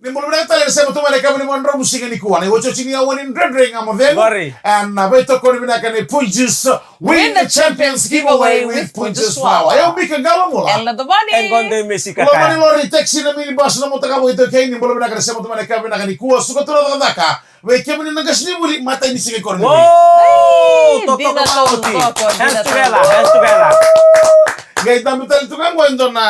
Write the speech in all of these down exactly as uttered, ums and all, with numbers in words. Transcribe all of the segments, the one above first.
Ni bula vinaka tale, ni sema tu mai na yakavi ni Vakaraubuka siga nikua. Na iwatch ni aua ni Dredre Ga Mo Cegu. Qori. And na veitokoni vinaka ni Punjas. Win the Champions Giveaway with Punjas Flour. E o Mika Qalobula. Ela Tavani. E qo dei Messi. Loma ni lori, taxi, na minibus, na motoka, vakaitaukei. Ni bula vinaka, ni sema tu mai na yakavi vinaka nikua. Suka tu na cakacaka. Vei kemuni na qasenivuli, matai ni siga i koronivuli. Wow! Totoka dina, totoka, totoka, hands together, hands together. Qai dabe tale tu ga qo e dua na,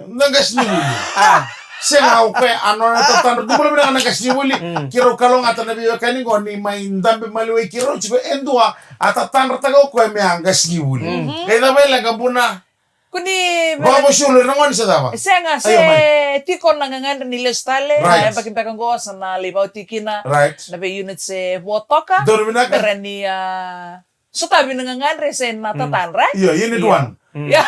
na qasenivuli. Ah. Sega, o koya a nona tatadra. Ni bula vinaka na qasenivuli. Mm. Keirau kalougata na veiwekani qo ni mai dabe maliwai keirau tiko e dua a tatadrataka o koya me a qasenivuli. Mm. Qai cava e leqa, buna? Ko ni vaka vakausulu ira na gone se cava? Sega, se tiko na gagadre ni lesu tale. Right. Na yabaki beka qo sa na lai vakaoti kina. Right. Na vei unit se vo toka. Donu vinaka. Bera ni a sotavi na gagadre se na tatadra. Io, unit one. Io.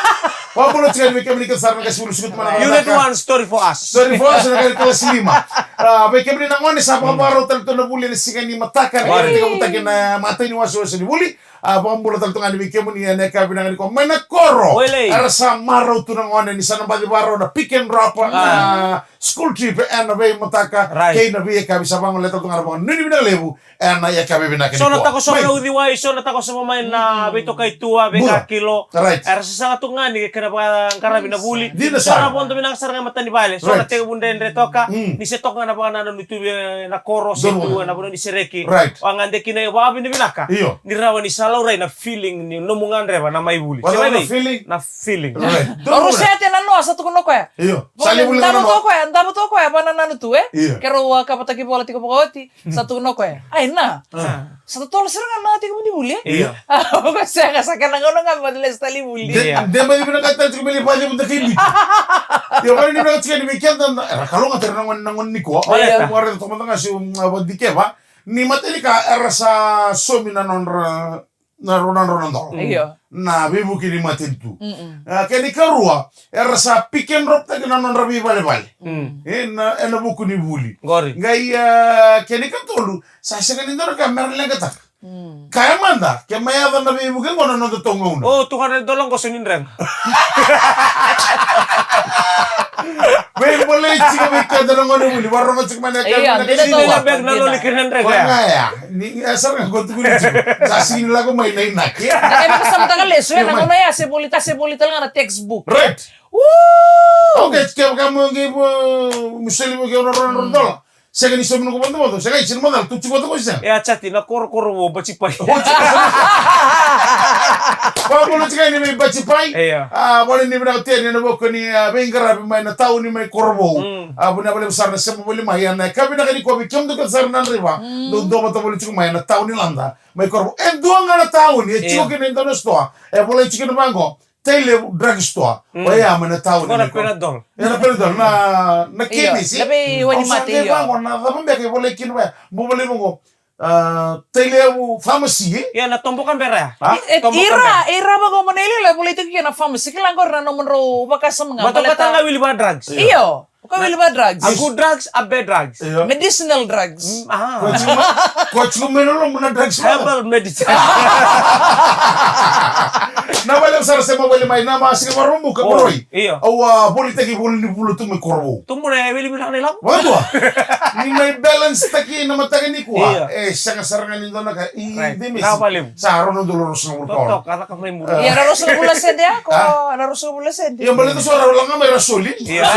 Vakabula tiko yani vei kemuni kece sara na qasenivuli, suka tu mai na unit one, story for us. Story for us, na qai kalasi lima. A, vei kemuni na gone sa vakavakarau tale tu na vuli ena siga ni mataka, na qai tekivutaki na matai ni wasewase ni vuli. A, vakabula tale tu ga yani vei kemuni ena yakavi vinaka nikua mai na koro. Oilei. Era sa marau tu na gone ni sa na baci vakarau na pick and drop, na school trip ena veimataka kei na veiyakavi. Sa vagolea tale tu ga na vakanuinui vinaka levu ena yakavi vinaka nikua. So na takosova na uciwai, so na takosova mai na veitokai tua, veika kilo. Right. Era sasaga tu ga ni kena vakaqaravi na vuli. Dina sara. So na vodo vinaka sara ga e mata ni vale. So na tekivu dredre toka. Ni se toka ga na vakanananu tu ena koro, se tu ena vanua ni sereki. Right. O a gade kina e vakavinavinaka. Io. Ni rawa ni sa laurai na feeling ni nomu gadreva na mai vuli. Vaka na feeling? Na feeling. Right. Donu. Sa ruse oti na noa, sa tukuna o koya. Io. Sa levu na noa. Davo tu o koya, davo tu o koya, vakanananu tu, e? Io. Keirau a kavata ki vola tiko vakaoti, sa tukuna o koya. Ai, na. Sa totolo sara ga na tekivu ni vuli, e? Io. O koya sega, sa kena gauna ga me lesu tale i vuli. De, de mai vinakata tiko me lai vakacevu na kai bitu. Io, vaka ni vinakata tiko ni vei keda na, era kalougata ira na gone, na gone nikua. Baleta. Au a raica toka mada ga se, um, a, vakadikeva. Ni matani ka era sa saumi na nodra na rua na drau na dola. Io. Na veivuke ni matanitu. Mm-mm. A, kena ikarua, era sa pick and drop taki na nodra veivalevale. Mm. E, na, ena vuku ni vuli. Qori. Qai, a, kena ikatolu, sa sega ni dua na ka mera leqataka. Mm. Kaya mada, ke mai yaco na veivuke qo na noda taugauna. O, tukana e dola qo, so ni drega. Veibolei tiko vei keda na gone vuli, vakarorogo tiko mai na yakavi vinaka. Io, dina toka. Dina beka na loli kei na drega. Koya ga ya. Ni, e, sara ga ko tukuni tiko. Sa sega ni lako mai na inaki. E, vakasamataka lesu, e, na gauna ya se voli, ta se voli tale ga na textbook. Right. Woo! Okay, kevaka mo qai vo, mo soli vei au na rua na drau na dola. Sega ni saumi noqu vodovodo, sega, i sega ni macala, tu tiko vata ko sega. E a cati na korokoro vou, Bacipai. Vakabula tiko yani vei Bacipai. Io. A, vale ni vinaka tiko yani ena vuku ni, a, veiqaravi mai na tauni mai Korovou. Mm. A, vinaka vakalevu sara na sema voli mai, ena yakavi vinaka nikua vei kemudou kece sara na draiva. Mm. Dou duavata voli tiko mai na tauni lada mai Korovou. E dua ga na tauni e tiko kina e dua na sitoa. E volai tiko kina vaqo. Tailevu Drug Store. Mm. Oya mai na tauni. Ko na Panadol. E na Panadol, na, na kemisi. Io, na veiwai ni mate, io. Au sa qai vaqo, na cava beka e volai kina vaya? Mo volai vaqo. A, Tailevu Pharmacy, e? Io, na toboka bera ya. A? E, toboka bera. Ira, ira vaqo mai na iloilo e volai tiko kina na pharmacy. Kila qori na nomudrau vakasama ga. Baleta ga wili va drugs. Io. Io. O koya wili va drugs. A good drugs, a bad drugs. Io. Medicinal drugs. Mm, ah. Ko tiko mai, ko tiko mai na loma na drugs. Herbal medicine. Na vale sara se mo vale mai na ma sika varo muka koroi. Io. Au a volitaki voli ni vula tu mai Korovou. Tu muna e vili vila na ilavo. Vadua. Ni mai balance taki na mataka nikua. Io. E sega sara ga ni dua na ka. I demisi. Right. Sa rau na udolu ruasagavulu ka ono. Totoka, caka mai muri. Ia, na ruasagavulu na sede ya, ko na ruasagavulu na sede. Ia, baleta so ra laga mai ra soli. Ia.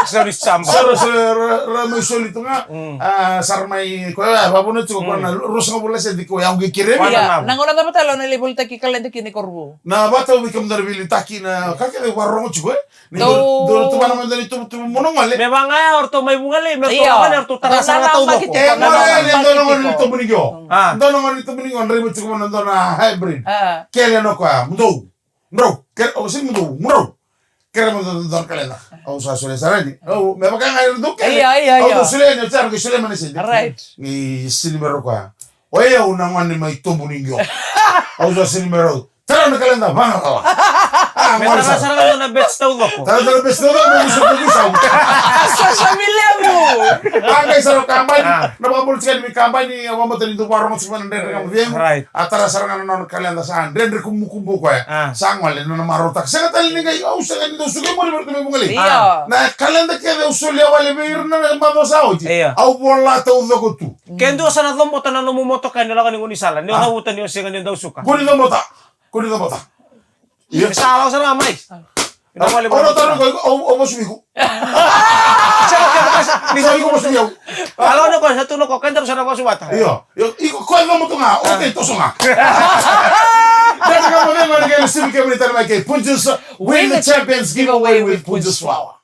Soli samba. Sa ra, sa ra, ra mai soli tu ga. Mm. A, sa ra mai, ko ya, vavuna tiko ko na ruasagavulu na sede ko ya, au qai kerea. Ia, na gauna cava tale o na lai volitaki kaleda kina i Korovou? Na vata au vei kemudou na veiliutaki na ka kece vakarorogo tiko, e? Ni dou, dou tuvana mai dou ni tubutubu muna gole. Me vaka ya o ratou mai Vugalei, me ratou lako ni ratou tara sara na taucoko. E, gole ni dou na gone ni tobu ni qio. A. Dou na gone ni tobu ni qio, draiva tiko mai na dou na hybrid. A. Kele na koya, mudou. Mudrau, kere, o sini mudou, mudrau. Kere mudou, dou na kaleda. Au sa solia sara ni. Au, me vaka ga era dou kele. Ia, ia, ia. Au dou solia ni, au tara qai solia mai na sede. Right. Ni sini me rau koya. O yau na gone mai tobu ni qio. Au sa sini me rau. Tara na kaleda, vagalala. A, me tara sara ga na bets taucoko. Tara, tara bets taucoko, me gusa, me gusa. Sa, sa mi levu. A qai sara o kabani, na vakabula tiko yani vei kabani, a vabata ni dau varogo tiko mai na Dredre Ga Mo Cegu. Right. A tara sara ga na nona kaleda, sa dredre kumukumu o koya. Sa gole na nona marautaka. Sega tale ni qai, au sega ni dau suka i muri vei iratou mai Vugalei. Io. Na kaleda kece au solia wale vei ira na macawa sa oti. Io. Au vola taucoko tu. Ke dua sa na cobota na nomu motoka ni lako ni gaunisala, ni o cavuta ni o sega ni dau suka. Kua ni cobota. Kua ni cobota. Io. Sa lako sara ga mai. Ina wale. Au na taroga iko, au, au vasu iko. Ni sa iko vasu au. Alo na ko, sa tu na ko, keda sa na vasu vata. Io. Io, iko koya ga moto ga, okay, toso ga. Dredre Ga Mo Cegu, na kena sivi kemuni tale mai kei Punjas, win the champions giveaway with Punjas Flour.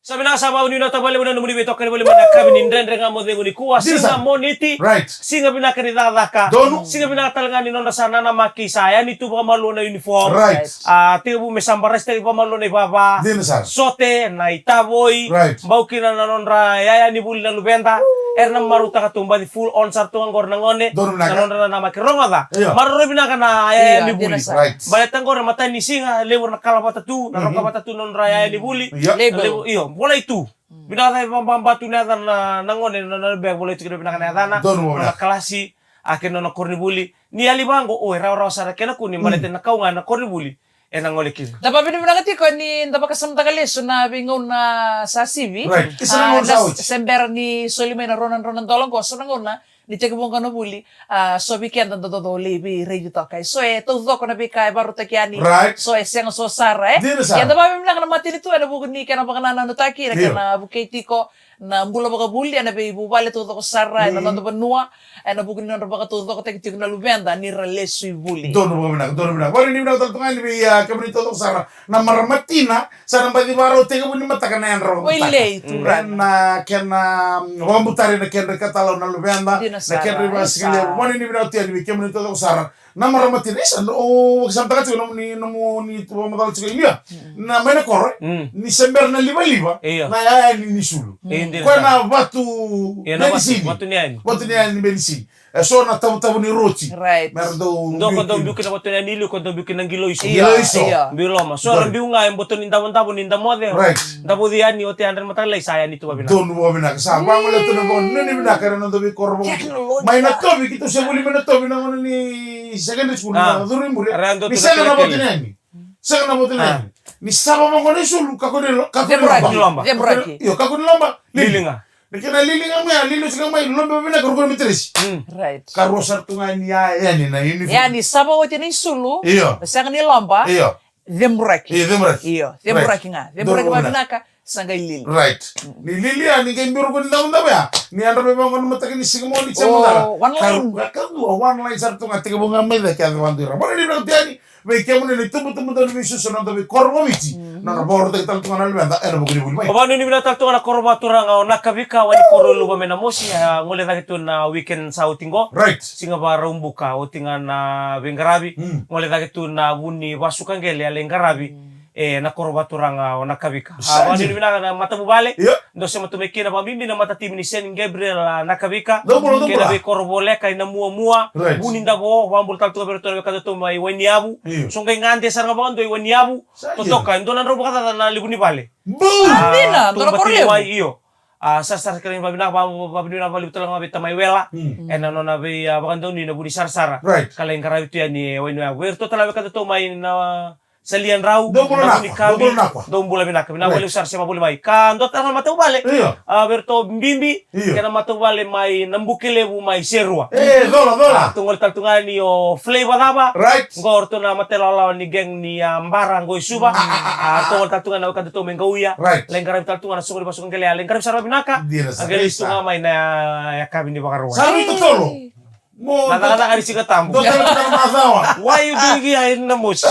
Sa vinaka, sa vakanuinui vakalevu na nomuni veitokani voli mai na yakavi ni Dredre Ga Mo Cegu nikua. Siga Moniti. Right. Siga vinaka ni cakacaka. Donu. Siga vinaka tale ga ni nodra sa nanamaki, sa yani tu vakamalua na uniform. Right. A, tekivu me sa barasitaki vakamalua na ivava. Dina sara. Sote na itavoi. Right. Bau kina na nodra yaya ni vuli na luveda. Era na marautaka tu, baci full on sara tu ga qori na gone. Donu vinaka. Na nodra nanamaki, rogoca. Io. Maroroi vinaka na yaya ni vuli. Right. Baleta qori na matai ni siga, levu na kala vata tu, na roka vata tu na nodra yaya ni vuli. Io. Na levu, io, volai tu. Vinaka, sa vakababa tu na yacana na gone, na, na beka volai tu kina vinaka na yacana. Donu vinaka. Na kalasi, a kei na nona koronivuli. Ni yali vaqo, o, e rawarawa sara kena kune, baleta na kau ga na koronivuli ena gole kina. Da vakavinavinaka tiko ni da vakasamataka lesu na veigauna sa sivi. Right. Isa na gauna sa oti. Se bera ni soli mai na rua na drau na dola qo, so na gauna ni tekivu ga na vuli, a, so vei keda da dodolei veiraici toka. So e taucoko na veika e varautaki yani. Right. So e sega so sara, e? Dina sara. Ia da vakavinavinaka na matanitu ena vuku ni kena vakanananutaki, na kena vukei tiko na bula vakavuli ena veivuvale taucoko sara ena noda vanua, ena vuku ni nodra vakataucokotaki tiko na luveda ni ra lesu i vuli. Donu vakavinaka, donu vinaka. Vanuinui vinaka tale tu ga yani vei, a, kemuni taucoko sara na marama tina, sa na baci vakarau tekivu ni mataka na yadra vakamataka. Oi, lei tu. Ena kena, mm, vakabutari na kedra ikatalau na luveda, na kedra ivakasigalevu. Vanuinui vinaka tu yani vei kemuni taucoko sara na marama tina. Isa, o vakasamataka tiko nomuni, nomuni tu vakamacala tiko i Nia. Na mai na koro, e? Ni se bera na livaliva, na yaya ni, ni sulu. Koya na vatu benisini. Vatu ni yaya ni. Vatu ni yaya ni benisini. E so na tavutavu ni roti. Right. Mera dau, dau biu kina vatu ni yaya ni liu, ko dau biu kina qiloi so. Qiloi so. Biu loma. So era biu ga e boto ni davodavo ni da moce. Right. Davoci yani oti yadra ni mataka lailai sa yani tu vakavinaka. Donu vakavinaka. Sa vagolea tu na vakanuinui vinaka ena noda veikoro vakaViti. Mai Natovi, keitou se vuli mai Natovi na gauna ni secondary school, na curu i muri. Ni sega na vatu ni yaya ni. Sega na vatu ni yaya ni. Ni sava vaqo na isulu, kakua ni lo-, kakua ni loba. Cemuraki. Io, kakua ni loba. Lili ga. Na kena lili ga mai, a lili oti ga mai, lobe vinaka, rukuna me teresi. Right. Karua sara tu ga ni yaya ni na uniform. Ia ni sava oti na isulu. Io. Sega ni loba. Io. Cemuraki. Io, cemuraki. Io, cemuraki ga. Cemuraki vakavinaka, sa qai lili. Right. Ni lili ya, ni qai biu rukuna ni davodavo ya. Ni yadra mai vaqo na mataka ni siga Moniti se Moniti. One line. Ka, ka dua, one line sara tu ga, tekivu ga mai cake, yaco vakadua i ra. Vanuinui vinaka tu yani vei kemuni na itubutubu dau ni veisusu ena noda veikoro vakaViti. Na nona vakarautaki tale tu ga na luveda ena vuku ni vuli mai. Vanuinui vinaka tale tu ga na koro vakaturaga o Nakavika, wai ni koro i Luva mai Namosi, a, gole cake tu na weekend sa oti qo. Right. Siga Vakaraubuka, oti ga na veiqaravi. Gole cake tu na vu ni vasuka qele a lai qaravi. E, na koro vakaturaga o Nakavika. A, vanuinui vinaka na matavuvale. Io. Dou sema tu mai kina, vakabibi na matatimi ni Saint Gabriel, a, Nakavika. Dou bula, dou bula. Kei na veikoro voleka i Namuamua. Right. Vunidavo, vakabula tale tu ga vei iratou na wekadatou mai Wainiyavu. Io. So qai gade sara ga vakadua i Wainiyavu. Sa io. Totoka, e dua na drau vakacaca na levu ni vale. Buu! A, dina, dua na koro levu. Io. A, sarasara kina vakavinaka, va-, va-, vakavinaka vakalevu tale ga vei tamai Wela. Ena nona vei, a, vakadonui na vu ni sarasara. Right. Ka lai qaravi tu yani e Wainiyavu. Vei iratou tale ga wekadatou mai na Saliadrau, dou bula na Nakua, Vunikabi, dou bula Nakua. Dou bula vinaka, vinaka vakalevu sara sema voli mai. Ka dua tale ga na matavuvale. Io. A, vei iratou Bibi, io, kei na matavuvale mai Nabukelevu mai Serua. E, cola, cola. A, tou gole tale tu ga yani o Flavor Cava. Right. Qo o ratou na matailalai ni gang ni, a, Bara qo i Suva. A, tou gole tale tu ga yani na wekadatou mai Qauia. Right. Lai qaravi tale tu ga na soqo ni vasuka qele, a, lai qaravi sara vinaka. Dina sara. A qele tu ga mai na, a, yakavi ni Vakarauwai. Sa rui totolo. Mo na cakacaka ni Siga Tabu. Dua tale na macawa. Why you doing here in Namosi?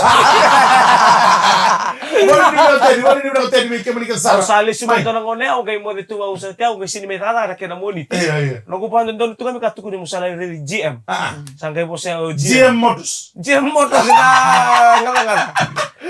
Vanuinui vinaka tu yani, vanuinui vinaka tu yani vei kemuni kece sara. Au sa lesu mai dua na gauna, au qai moce tu, au sa, au qai sini mai cakacaka na kena Moniti. Io, io. Noqu vakadodonu tu ga me ka tukuni mo sa lai raici G M. A. Sa qai vosa o G M. G M Motors. G M Motors na gacagaca.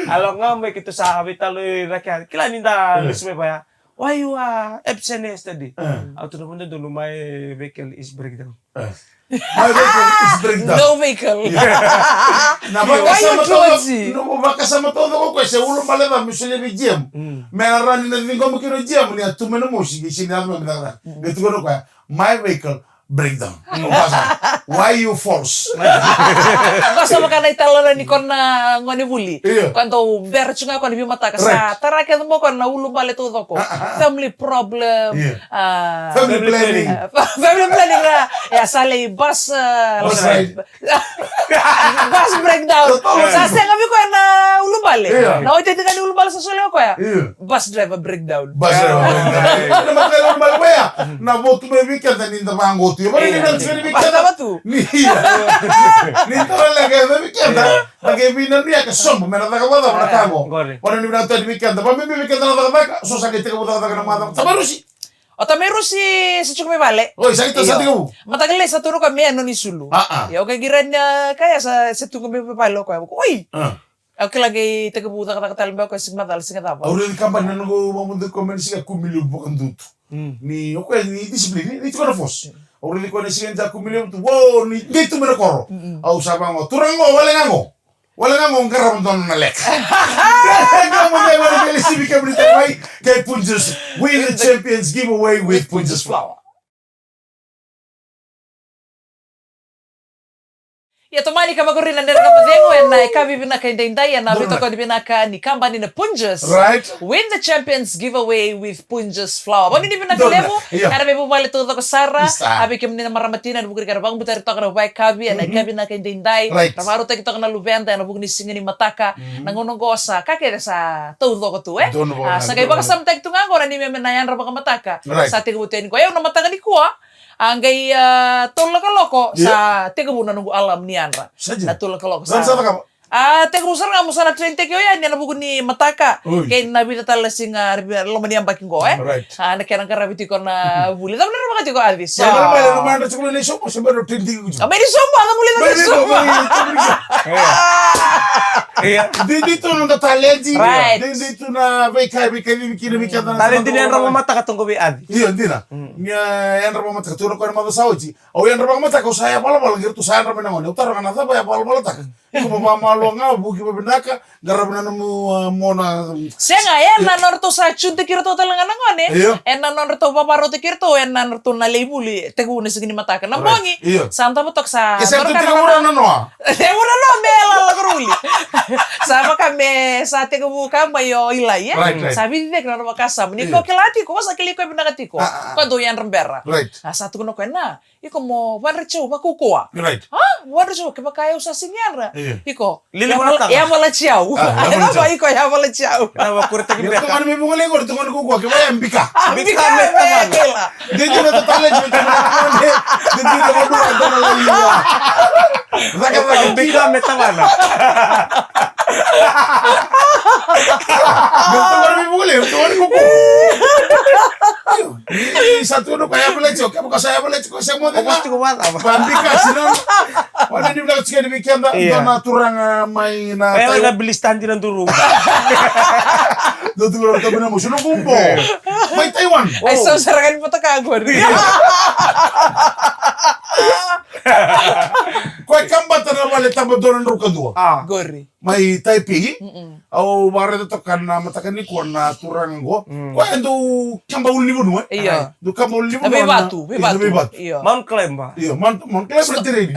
Alo ga mai keitou sa veitalanoa cake. Kila ni da lesu mai vaya. Why you are absent yesterday? Eh. Au tukuna vei dodonu, my vehicle is breakdown. Eh. My vehicle is breakdown. No vehicle. Yeah. Na Why you vakasama taucoko, Georgie? Na vakasama taucoko o koya se ulubale ca me solia vei G M. Mm. Me na rawa ni na ciqoma kina o G M ni a tu mai na mosi, qai sega ni yaco mai me cakacaka. Mm. Qai tukuna o koya, my vehicle breakdown. Mm. Why you false? Koya sa vaka na italanoa ni ko na gone vuli. Io. Koya dau bera tu ga koya na veimataka. Right. Sa tara kece mai o koya na ulubale taucoko. Ah, ah, ah. Family problem. Io. Ah, family planning. Ah, family planning ra. Ia, sa lai bus, ah, bus ride. Bus breakdown. Totally. Sa sega vei koya na ulubale. Io. Na iotioti ga ni ulubale sa solia o koya. Io. Bus driver breakdown. Bus driver breakdown. Na mataka ni ulubale koya. Na votu mai vei keda ni da vaqo tu. Ia, vale ni na tiko ni vei keda. Ni, ia. Ni tara leqa vei keda. Da qai vinanuyaka sobu me na cakacaka na ka qo. Qori. Vale ni vinaka tu ni vei keda. Vale ni vei keda na cakacaka. So sa qai tekivu cakacaka na macawa. Tamai Rusi. O tamai Rusi se tiko mai vale. Oi, sa qai ta sa tekivu. Mataka lailai sa tukuna o koya me ya nona isulu. Ah, ah. Ia, o koya qai rai na ka ya sa se tiko mai vale o koya. Oi. Ah. Au kila qai tekivu cakacaka tale beka o koya siga macala, siga cava. Au raici kabani na noqu vakamudui koya mai na siga kumi levu vakadutu. Mm. Ni o koya ni discipline, ni tiko na force. Mm. Au raici koya na siga ni ja kumi levu tu. Wo, ni dei tu mai na koro. Mm-mm. Au sa vaqo, turaga qo, wale ga qo. Wale ga qo, qarava dua na leka. Qai mo dei wale qai lesi vei kemuni tale mai, kei Punjas. Win the Champions giveaway with Punjas Flour. Ia, tomani ka vakuri na Dredre Ga Mo Cegu ena yakavi vinaka edaidai, ena veitokoni vinaka ni kabani na Punjas. Right. Win the Champions giveaway with Punjas Flour. Vanuinui vinaka levu, ia, era veivuvale taucoko sara, a vei kemuni na marama tina, ena vuku ni kena vakabutari toka na vakayakavi, ena yakavi vinaka edaidai, right, ra vakarautaki toka na luveda, ena vuku ni siga ni mataka, na gauna qo sa, ka kece sa taucoko tu, e? A, sa qai vakasamataki tu ga qo na neimami na yadra vakamataka. Right. Sa tekivu tu yani qo, e, au na mataka nikua, a qai, a, tolu na kaloko, sa tekivu na noqu alarm ni yadra. Sa dina. Na tolu na kaloko sa. A, tekivu sara ga mo sa na train teki au yani ena vuku ni mataka. Oi. Kei na vica tale na siga, a, loma ni yabaki qo, e? Right. A, na kena qaravi tiko na vuli. Cava na rerevaka tiko, Aci? So, a, mai ni sobu, a, na vuli na sobu. Ia. Dei, dei tu na noda talent. Right. Dei, dei tu na veika, veika, veika, veika, veika, talent ni yadra vakamataka toka vei Aci. Io, dina. Mm. Ni, a, yadra vakamataka, tukuna o koya na macawa sa oti. Au yadra vakamataka, au sa yavalavala, qai ratou sa yadra mai na gone. Au taroga na cava e yavalavalataka. Iko mo vakamalua ga, vuki vavinaka, qaravi na nomu, a, mona. Sega, ena nodratou sa tune-taki iratou tale ga na gone. Io. Ena nodratou vakarautaki iratou, ena nodratou na lai vuli, tekivu na siga ni mataka. Na bogi, right, io, sa davo toka sa. E sa tu tiko na noa. E ura noa me la lako vuli. Sa vaka me sa tekivu ka mai o Ilai, e? Right, right. Sa vici cake na nona vakasama. Ni ko kila tiko, ko sa kila iko e vinaka tiko. A, a, a. Ko dau yadra bera. Right. A sa tukuna o koya na, iko mo vadra tiko vakaukauwa. Right. A? Vadra tiko, kevaka au sa sega ni yadra. Io. Iko. Lili yavala, yavala tiko. A, yavala tiko. Iko yavala tiko. Na vakuretaki beka. Io, tokoni me vugale iko, tokoni kaukaua, kevaka ya bika. A, bika, bika me tavana. Dei tu na tatale, dei tu na tatale, dei tu na vadra, dei tu na vadra. Caka, caka, bika me tavana. Me tavana me vule, me tavana me vule. Ni sa tu no ka ya vule tiko, ka sa ya vule tiko, se mo de. Ko tiko vata. Ba bika sina. Wana ni vula tiko ni weekend, ia, dua na turaga mai na Taiwan. Bilis tadi na duru. Dua turaga mai na mosi no gumbo. Mai Taiwan. Ai, so sara ga ni mataka qori. Ko e kabata na vale taba dua na drau ka dua. A. Qori. Mai Taipei. Mm-mm. Au vakaraica toka na mataka nikua na turaga qo. Mm. Ko e dau kaba ulunivanua, e? Io. Dau kaba ulunivanua. Na veivatu, na veivatu. Io. Mount Climber. Io, Mount, Mount Climber tereni.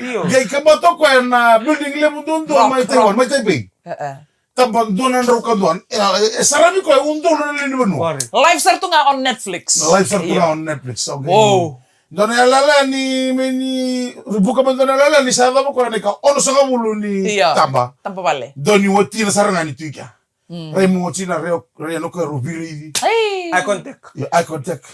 Io. Qai kabata o koya na building levu duadua mai Taiwan, mai Taipei. E, e. Taba dua na drau ka dua. E, e, e saravi koya udolu na lewe ni vanua. Live sara tu ga on Netflix. Live sara tu ga on Netflix. Okay. Wow. Dua na yalayala ni, me ni, vuka mai dua na yalayala ni sa cava koya na ika onosagavulu ni taba. Taba vale. Dua ni watina sara ga ni tu i kea. Mm. Rai mo watina, rai, rai na koya rau veiraici. Eye contact. Io, eye contact.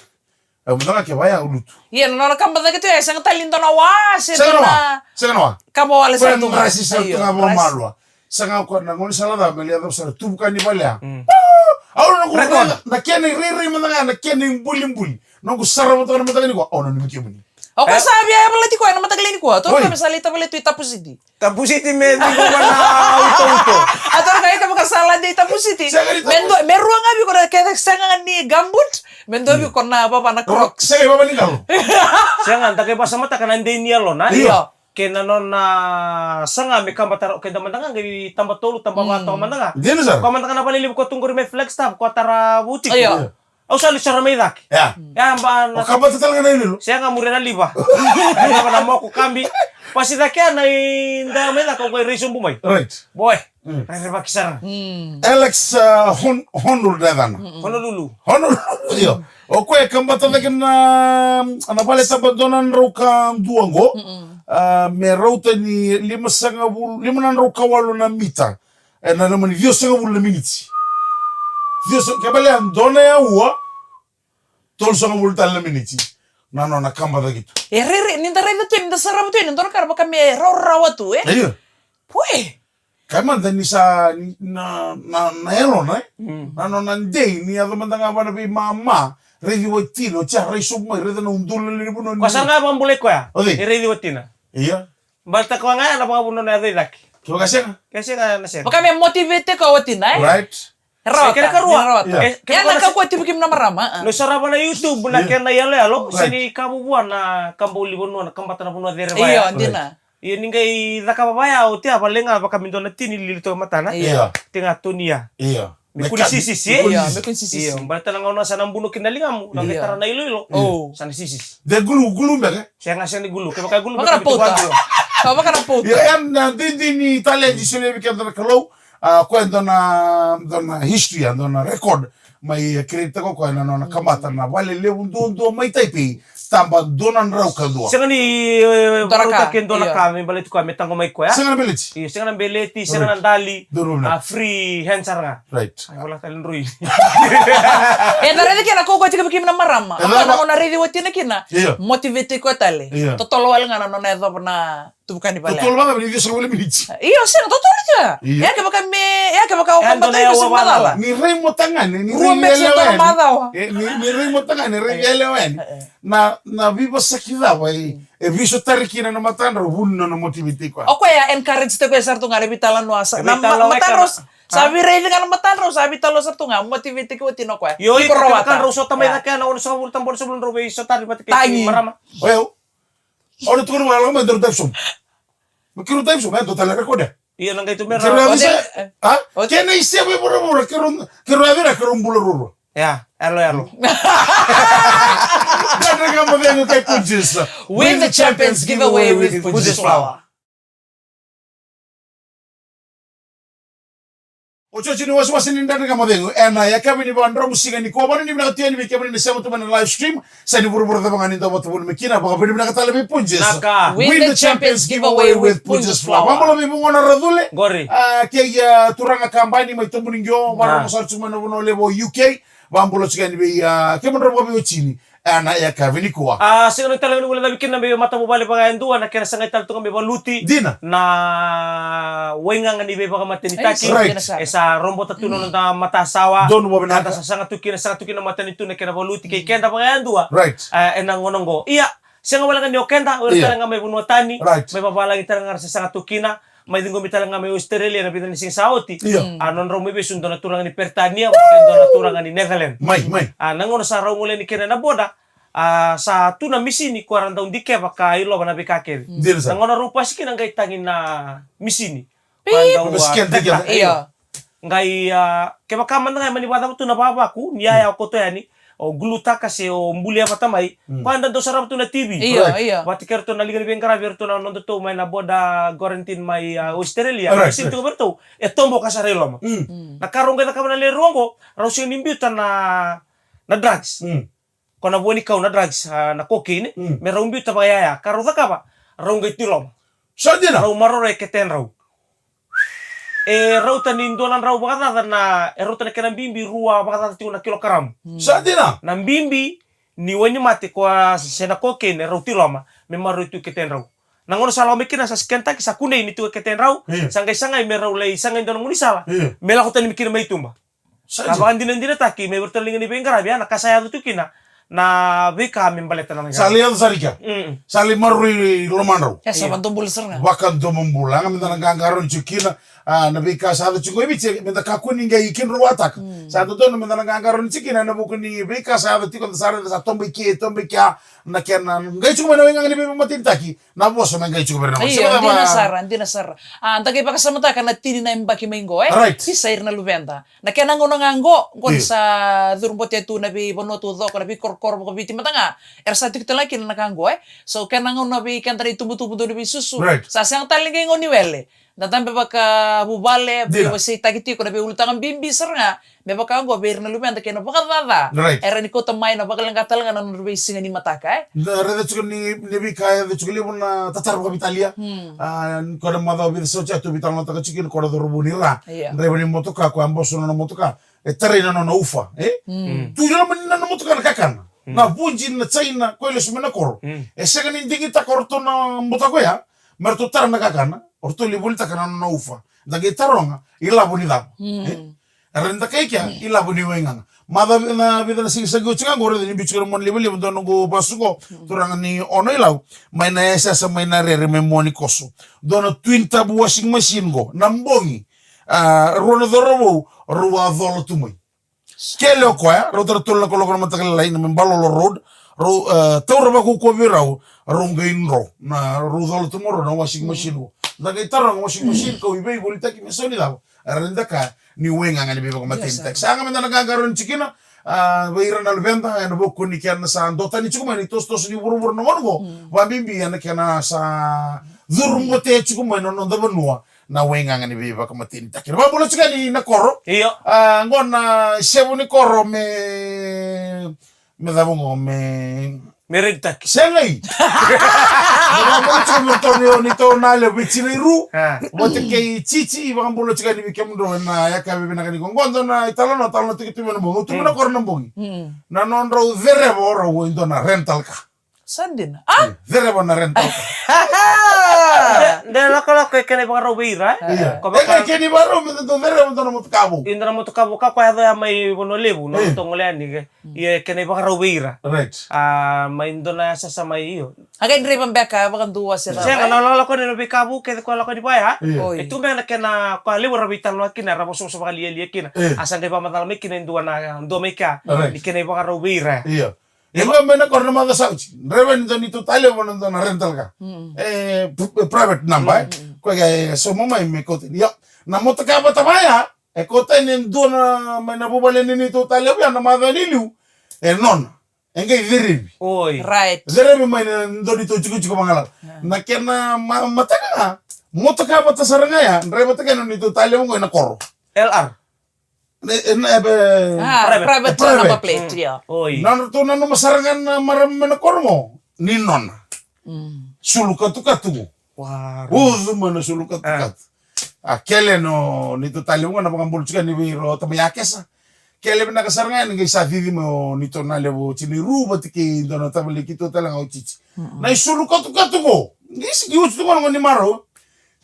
E, mada ga ke vaya u lutu. Ia, na nona kaba cake tu, e sega tale ni dua na wa, se dua na wa. Sega na wa. Kaba wale sara tu ga. Io, rasi sara tu ga vakamalua. Sega o koya na gaunisala ca me lai yacova sara tu vuka ni vale ya. Mm. Au na noqu rairai, na kena irairai mada ga, na kena ibulibuli. Noqu sarava toka na mataka nikua, au nanumi kemuni. O koya sa via yavalati koya na mataka laini koya. Toro ka me sa lai tavale tu i Tapusiti. Tapusiti me ciqoma na uto uto. A toro ka ika vaka sa lade i Tapusiti. Me dua, me rua ga viko na ke sega ga ni gambut. Me dua viko na vava na Crocs. Sega i vava ni galo. Sega, da kai vasa mataka na dei ni yalona. Io. Ke na nona saga me kabata, ke da mada ga qai taba tolu, taba va toka mada ga. Dina sara. Ko mada ga na vale levu ko tu qori me Flagstaff, ko tara vuti. Io. Au sa li sara mai cake. Ya. Ya ba na. O kabata tale ga na ililo. Sega, muria na liva. Liva na moko kabi. Pasi cake ya na i da mai cake, au qai rai sobu mai. Right. Boy. Rai rai vaki sara. Alex, uh, Hon-, Honor da cana. Honolulu. Honolulu, io. O koya e kabata cake na, na vale taba dua na drau ka dua qo. Uh, me rauta ni lima sagavulu, lima na drau ka walu na mita. E na loma ni ciwasagavulu na miniti. Ciwasa-, ke balea dua na aua, tolusagavulu tale na miniti. Na nona kabata ki tu. E rere, ni da raica tu, ni da sarava tu, ni da raica vaka me rawarawa tu, e? Io. Pue. Kai mada ni sa, ni, na, na, na yalona, e? Na nona dei, ni yaco mada ga vana vei mama, raici watina, o tia, rai sobu mai, raica na udolu na levu na. Ko sa ga vakabulai koya. O cei? E raici watina. Io. Baleta koya ga ya na vakavuna na yaco i cake. Kevaka sega? Ke sega na sega. Vaka me motivate ka watina, e? Right. Rawata. E kena karua. Rawata. Yeah. E, kena karua na ka kua tipu kimi na marama. No sarava na YouTube na kena yaloyalo, se ni ka vuvua na kabau li vanua, na kabata na vanua cere vaya. Io, dina. Io, ni qai cakava vaya, o tia vale ga vaka me dua na tini lili toka matana. Io. Te ga tonia. Io. Me kua ni sisisi, e? Io, me kua ni sisisi. Io, baleta na gauna sa na buno kina na ligamu, na qai tara na iloilo. Sa na sisisi. De gulu, gulu beka? Sega, sega ni gulu. Kevaka e gulu beka, me tukua gulu. Vaka na pouta. Io, e na didi ni taledi solia vei keda na Kalou. A, koya e dua na, dua na history, a, dua na record. Mai, e, create-taka o koya na nona kamata na vale levu duadua mai Taipei. Taba dua na drau ka dua. Sega ni, e, varautaki e dua na ka me baleti koya, me taqomaki koya. Sega na beleti. Io, sega na beleti, sega na dali. A, free hand sara ga. Right. Ai, wala tale drui. E da raica kina ko koya tiko vei kemuni na marama. Vaka na gauna raici watina kina. Io. Motivate koya tale. Io. Totolo wale ga na nona yacova na tuvukani vale. Totolo vaka ni ciwasagavulu miniti. Io, sega, totolo tia. Io. E kevaka me, e kevaka o kabata e dua na aua macala. Ni rai mo tagane, ni rai yalewa yani. E, ni, ni rai mo tagane, rai yalewa yani. Na, na veivosaki cava e, e veisotari kina na matadrau, vuni na nona motivate koya. O koya e encourage-taki koya sara tu ga na veitalanoa sa, na ma-, matadrau sa veiraici ga na matadrau, sa veitalanoa sara tu ga, motivate-taki watina o koya. Io, iko rawata. Drau sota mai cake na ono sagavulu, taba ono sagavulu drau veisotari vata kei marama. Oya. Au na tukuna vua, lako mai, daru dive sobu. Me keirau dive sobu, e dua tale na record. Io, na qai tu me ra. Keirau yaco i se, a? Kena i se vei vuravura, keirau, keirau yaco ira, keirau bula ruarua. Ya, yalo, yalo. Daru qai mo vei qai Punjas. Win the Champions Giveaway with Punjas Flour. Otioti ni wasewase ni Dredre Ga Mo Cegu ena yakavi ni Vakadromusiga nikua. Vanua ni vinaka tu yani vei kemuni na sema tu mai na live stream. Sa ni vuravura cava ga ni dau vakavuna mai kina, vakavinavinaka tale vei Punjas. Naka. Win the Champions Giveaway with Punjas Flour. Vakabula vei Vugona Racule. Qori. A, kei, a, turaga kabani mai Tobuniqio, vakarorogo sara tu mai na vanua levu o U K. Vakabula tiko yani vei, a, kemudrau vakaveiwatini ena yakavi nikua. A, sega ni tale ni guilecavi kina me matavuvale vakayadua, na kena sagai tale tu ga me valuti. Dina. Na waigaga ni veivakamatenitaki. Right. E sa robota tu na noda matasawa. Donu vakavinaka. Eda sa saga tu kina, saga tu kina matanitu na kena valuti kei keda vakayadua. Right. A, ena gauna oqo. Ia, sega wale ga ni o keda, o ira tale ga mai vanua tani, mai vavalagi tale ga ra se saga tu kina, mai ciqomi tale ga mai Australia na vica na siga sa oti. Io. A, nodrau mai vesu dua na turaga ni Peritania, dua na turaga ni Netherlands. Mai, mai. A, na gauna sa rau gole yani kina na boda, a, sa tu na misini ko ra dau dikeva ka ilova na veika kece. Dina sara. Na gauna rau pasi kina qai tagi na misini. Pip. Ko ra dau, a, scan teki. Io. Qai, a, kevaka mada ga e mani vakacava tu na vavaku, ni yaya o koto yani, o glue-taka se o bulia vata mai, ko a da dau sarava tu na T V. Io, io. Vata kei ratou na liga ni veiqaravi, eratou na nodatou mai na border quarantine mai, a, Australia. Right, right. Sini tu ga vei ratou, e toboka sara i loma. Mm. Na ka rau qai cakava na lewe rua oqo, rau sega ni biuta na, na drugs. Mm. Ko na vua ni kau na drugs, a, na cocaine, me rau biuta vakayaya. Ka rau cakava, rau qai tiloma. Sa dina? Rau maroroya e ketedrau. E rauta ni dua na drau vakacaca na, e rauta na kena bibi rua vakacaca tiko na kilokaramu. Sa dina? Na bibi ni wainimate ko a se na cocaine, e rau tiloma, me maroroi tu e ketedrau. Na gauna sa lako mai kina sa scan-taki, sa kunei ni tu e ketedrau, sa qai sagai me rau lai sagai dua na gaunisala, me lako tani mai kina mai tuba. Sa dina. Ka vakadinadinataki mai vei ratou na liga ni veiqaravi, a, na ka sa yaco tu kina, na veika me baleta na Sa lai yaco sara i kea. Mm. Sa lai maroroi lomadrau. E sa vakadomobula sara ga. Vakadomobula. Ga me da na qaqarauni tiko kina. A, na veika sa yaco tiko e Viti, me da kakua ni qai kidroataka. Mm. Sa dodonu me da na qaqarauni tiko kina ena vuku ni veika sa yaco tiko, da sa raica sa tobo i ke, tobo i kea, na kena qai tiko mai na waigaga ni veivakamatenitaki. Na vosa me qai tiko vei ira na vosa. Io, dina sara, dina sara. A, da qai vakasamataka na tini na yabaki mai qo, e? Right. Isa ira na luveda. Na kena gauna ga qo, qo ni Io. sa curubote tu na veivanua taucoko, na veikorokoro vakaviti mada ga. Era sa tiko tale ga kina na ka qo, e? So, kena gauna vei keda na itubutubu dau ni veisusu. Right. Sa sega tale ni qai gauna ni wele. Da dabe vakavuvale, Dina. veiwaseitaki tiko na veiulutaga bibi sara ga. Me vaka qo vei ira na luveda kei na vakacaca. Right. Era ni kauta mai na vakaleqa tale ga na nodra veisiga ni mataka, e? Da raica tiko ni, ni veika e yaco tiko levu na tatara vakaveitalia. Hmm. A, ko na macawa vica sa oti a tu veitalanoataka tiko kina ko na cauravou ni ra. Ia. Draiva ni motoka ko a boso na nona motoka. E tarai na nona ufa, e? Hmm. Tu i loma ni nona motoka na kakana. Hmm. Na vuji na jaina ko e lesu mai na koro. Hmm. E sega ni digitaka o ratou na motoka ya. Me ratou tara na kakana, o ratou lai volitaka na nona ufa. Da qai taroga, ilavo ni cava? Mm. E? Era ni dakai kea, ilavo ni waigaga. Macawa na vica na siga sa qai oti ga qo, raica ni biu tiko na mona livaliva, dua noqu vasu qo, turaga ni Ono i Lau, mai na yasayasa mai na rere mai Muanikoso. Dua na twin turbo washing machine qo, na bogi. A, rua na cauravou, rau a cola tu mai. Kele o koya, rauta na tolu na kaloko na mataka lailai, na mai Balolo Road, rau, e, taura vakaukauwa vei rau, rau qai dro, na rau cola tu mai rau na washing machine qo. Da qai taroga washing machine, kau i vei volitaki me sau ni cava, era ni daka ni waigaga ni veivakamatenitaki. Sa ga me da na qaqarauni tiko kina, a, vei ira na luveda, ena vuku ni kena sa dotani tiko mai ni tosotoso ni vuravura na gauna qo, vakabibi ena kena sa curubote tiko mai na noda vanua, na waigaga ni veivakamatenitaki. Na vakabula tiko yani na koro. Io. A, qo na sevu ni koro me, me cava qo me Me reditaki. Sega i. Na vakabula tiko me toni o ni tou na levu vei Tinairu. A. Vata kei Titi, vakabula tiko yani vei kemudrou ena yakavi vinaka ni qo. Qo dua na italanoa, talanoa tiko tu mai na bogi. Au tu mai na koro na bogi. Mm. Na nodrau cereva o rau e dua na rental car. Sa dina. A? Cereva na rental car. De, de lakolako e kena ivakarau vei ira, e? Io. Ko e vaka- kena ivakarau me dau cereva dua na motoka vou. Io, dua na motoka vou ka ko yaco ya mai Vanua Levu, na motoka gole yani ke. Io, e kena ivakarau vei ira. Right. A, mai dua na yasayasa mai io. A qai draiva beka vakadua se cava, e? Sega, na lakolako ni na veika vou kece ko lakolako ni vaya. Io. Oi. E tu beka na kena ko a levu ra veitalanoa kina, ra vosavosa vakalialia kina. Io. A sa qai vakamacala mai kina e dua na, dua mai kea. Right. Ni kena ivakarau vei ira. Io. E vaka mai na koro na macawa sa oti. Draiva ni dua ni tou talevu na dua na rental car. Mm. E, p-, e private number, e. Mm, mm. Ko e sauma mai me kauta. Io. Na motoka vata vaya, e kauta ni dua na, mai na vuvale ni ni tou talevu ya na macawa ni liu. E nona. E qai cerevi. Oi. Right. Cerevi mai na dua ni tou tikotiko vagalala. Yeah. Na kena ma-, mataka, motoka vata sara ga ya, draiva taka ni tou talevu qo ena koro. L R. Ne, e, ne, e, be-, A, private. Private, private number plate, io. Oi. Na nodratou nanuma sara ga na marama mai na koro qo, ni nona. Mm. Sulu katukatu qo. Wow. Ucu mai na sulu katukatu. A. A, kele no, ni tou talevu qo na vakabula tiko yani vei ira o tamai Akesa. Kele vinaka sara ga yani qai sa cici mai o ni tou na levu o Tinairu vata kei dua na tavale keitou tale ga o Titi. Mm-mm. Na isulu katukatu qo. Qai si, qai ucu tu qo na gone ni marau.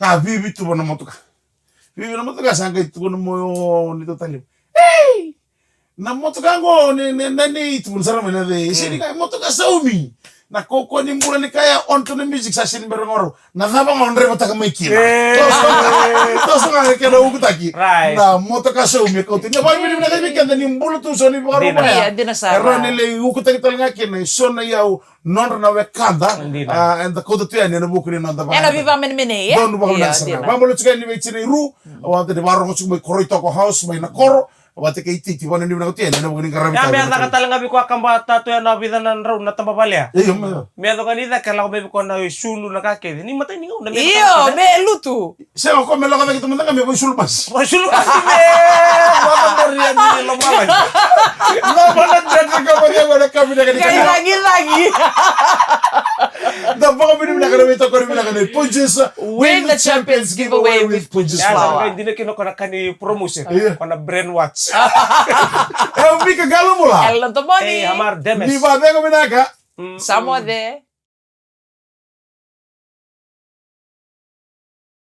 Ka vivi tu va na motoka. Vivi na motoka sa qai tukuna mai o ni tou talevu. Ei! Na motoka qo, ne, ne, ne, ne, tukuna sara mai na cei. E sega ni ka, motoka saumi. Na kaukaua ni bula ni kaya, on to the music, sa sega ni bera qo rau. Na cava qo draivataka mai kina. E. Toso, toso ga kena ukutaki. Right. Na motoka saumi, e kauta. Ni vakavinaka vei keda ni bula tu so ni vakarau. Dina. Ia, dina sara. E rawa ni lai ukutaki tale ga kina, so na iyau, nodra na wekada, Dina. A, eda kauta tu yani ena vuku ni noda vaka. Ena veivakamenemenei, e? Donu vakavinaka sara. Ia, dina. Vakabula tiko yani vei Tinairu, au a tani vakarogo tiko mai Koroitoko House, mai na koro, vata kei Titi, vakanuinui vinaka tu yani, ena vuku ni qaravi. Ia, me caka tale ga vei koya ka bata tu ena vica na drau na taba valea. Io, me. Me caka ni caka lako mai vei koya na isulu na ka kece. Ni matai ni gauna, me Io, caka. Me lutu. Sega ko me lako cake tu mada ga me vakaisulu masi. Vakaisulu masi me. Vakadoria ni lomalagi. Lomana dredre ka vakaia na ka vinaka ni ka. Lagilagi. Da vakavinavinaka na veitokoni vinaka ni Punjas. Win the Champions Giveaway with Punjas Flour. Dina kina ko na ka ni promotion. Io. Ko na brainwash. E, Vika Galubula. Ela Tomoni. E, Amar Demes. Ni vacega vinaka. Mm. Samoa de.